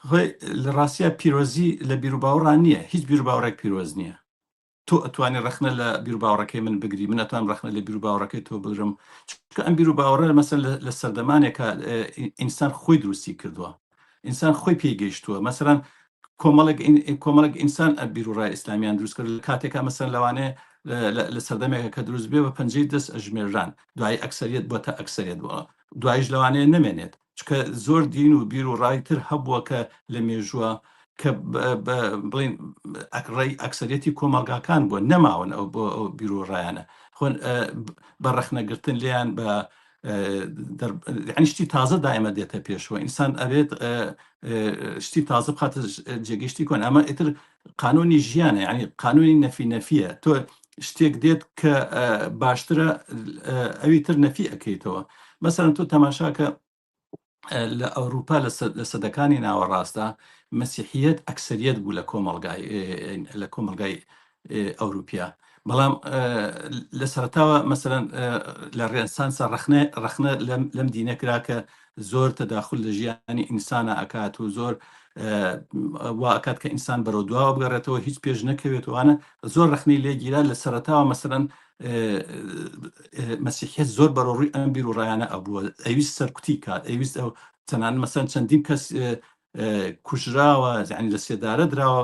خۆی لە ڕاستیا پیرۆزی لە بیروباوەڕا نییە، هیچ بیروباوەڕێک پیرۆز نییە. تۆ ئەتوانی ڕەخنە لە بیروباوەڕەکەی من بگری، من ئەتوانم ڕەخنە لە بیروباوەڕەکەی تۆ بگرم، چونکە ئەم بیروباوەڕە مەسەن لە سەردەمانێکا ئینسان خۆی دروستی کردووە، ئینسان خۆی پێی گەیشتووە. مەسەلەن کۆمەڵێک کۆمەڵێک ئینسان ئەم بیروڕای ئیسلامیان دروست کرد لە کاتێکا مەسەلەن لەوانەیە لە سەردەمێکە کە دروست بێ بە پەنجەی دەست ئەژمێرران، دوایی ئەکسەریەت بۆتە ئەکسەریەت بووە، دوایش لەوانەیە نەمێنێت. چونکە زۆر دین و بیر و ڕای تر هەبووە کە لە مێژووە کە بڵین ڕێی ئەکسەرەتی کۆمەڵگاکان بووە نەماون ئەو بۆ ئەو بیر و ڕایانە خۆن بە ڕەخنەگرتن لێیان بە یعنی شتی تازە دائمە دێتە پێشەوە ئینسان ئەبێت شتی تازە بخاتە جێگەی شتی کۆن ئەمە ئیتر قانونی ژیانە یعنی قانونی نەفی نەفیە تۆ شتێک دێت کە باشترە ئەوی تر نەفی ئەەکەیتەوە مەسەرەن تۆ تەماشاکە لە ئەوروپا لە سەدەکانی ناوەڕاستە مەسیحیت ئەکسریت بوو لە کۆمەلگای لە کۆمەلگای ئەوروپیا بەڵام لە سەرتاوە مەسەرەن لە ڕێنسانسا ڕەخنە ڕەخنە لەم دینە کرا کە زۆر تەداخل لە ژیانی ئینسانە ئەکات و زۆر وا ئەکات کە ئینسان بەرەو دواوە بگەڕێتەوە هیچ پێش نەکەوێتوانە زۆر ڕخنەی لێگیرا لە سەرتاوە مەسەرەن مەسیحیت زۆر بەرەو ڕووی ئەم بیر و ڕایانە ئەبووە ئەویست سەرکوتی کات ئەویست ئەو تەنان مەسەن چەندین کەس کوژراوە یعنی لە سێدارە دراوە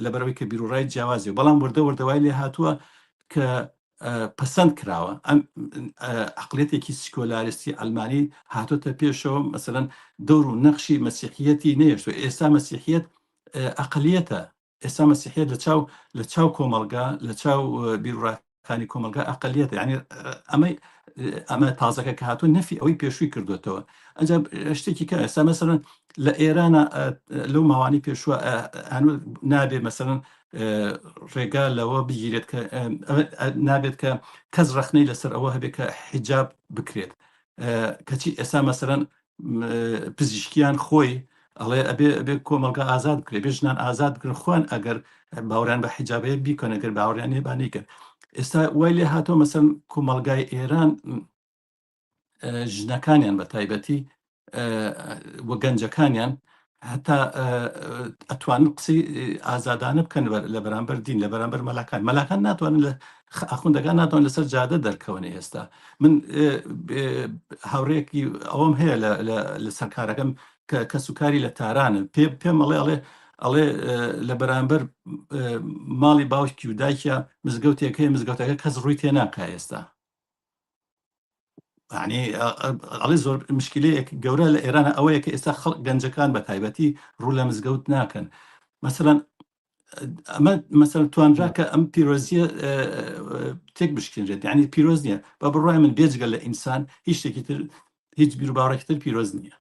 لەبەرەوەی کە بیرروڕای جیاوازی بەڵام وردە وردەوای لێ هاتووە کە پەسەند کراوە ئەم عقلێتێکی سیکۆلاریستی ئەلمانی هاتۆتە پێشەوە مەسەرەن دەور و نەخشی مەسیحیەتی نێشت و ئێستا مەسیحیت ئەقلیەتە ئێستا مەسیحیت لە چاو لە چاو کۆمەڵگا لە چاو بیرڕاکانی کۆمەلگا ئەقلیەتە یعنی ئەمەی ئەمە تازەکە کە هاتووە نەفی ئەوەی پێشووی کردوێتەوە ئەجا شتێکی کە ئێستا مەسەرەن لە ئێرانە لەو ماوانی پێشوە نابێ مەسەرەن ڕێگا لەوە بگیرێت کە نابێت کە کەس ڕخنەی لەسەر ئەوە هەبێت کە حیجاب بکرێت کەچی ئێستا مەسەرەن پزیشکیان خۆی ئەڵێ ئەبێ ئەبێ کۆمەڵگا ئازاد بکرێ بێ ژنان ئازاد بکرن خۆیان ئەگەر باوەڕیان بە حیجابەیە بیکەن ئەگەر باوەڕیان نییە با نیکەن ئێستا وای لێ هاتۆ مەسەن کۆمەڵگای ئێران ژنەکانیان بە تایبەتی و گەنجەکانیان هەتا ئەتوانن قسەی ئازادانە بکەن لە بەرامبەر دین لە بەرامبەر مەلاکان مەلاکان ناتوانن لە ئاخوندەکان ناتوان لەسەر جادە دەرکەون ئێستا من هاوڕێکی ئەوەم هەیە لە سەرکارەکەم کە کەسوکاری لە تارانن پێ پێم ئەڵێ ئەڵێ ئەڵێ لە بەرامبەر ماڵی باوکی و دایکە مزگەوتێک هەیە مزگەوتەکە کەس ڕووی تێ ناکا ئێستا یعنی ئەڵێ زۆر مشکلەیەک گەورە لە ئێران ئەوەیە کە ئێستا خەڵک گەنجەکان بە تایبەتی ڕوو لە مزگەوت ناکەن مەسەلەن ئەمە مەسەل توانرا کە ئەم پیرۆزیە تێک بشکێنرێت یعنی پیرۆز نییە بە بڕای من بێجگە لە ئینسان هیچ شتێکی تر هیچ بیرروباڕێکی تر پیرۆز نییە.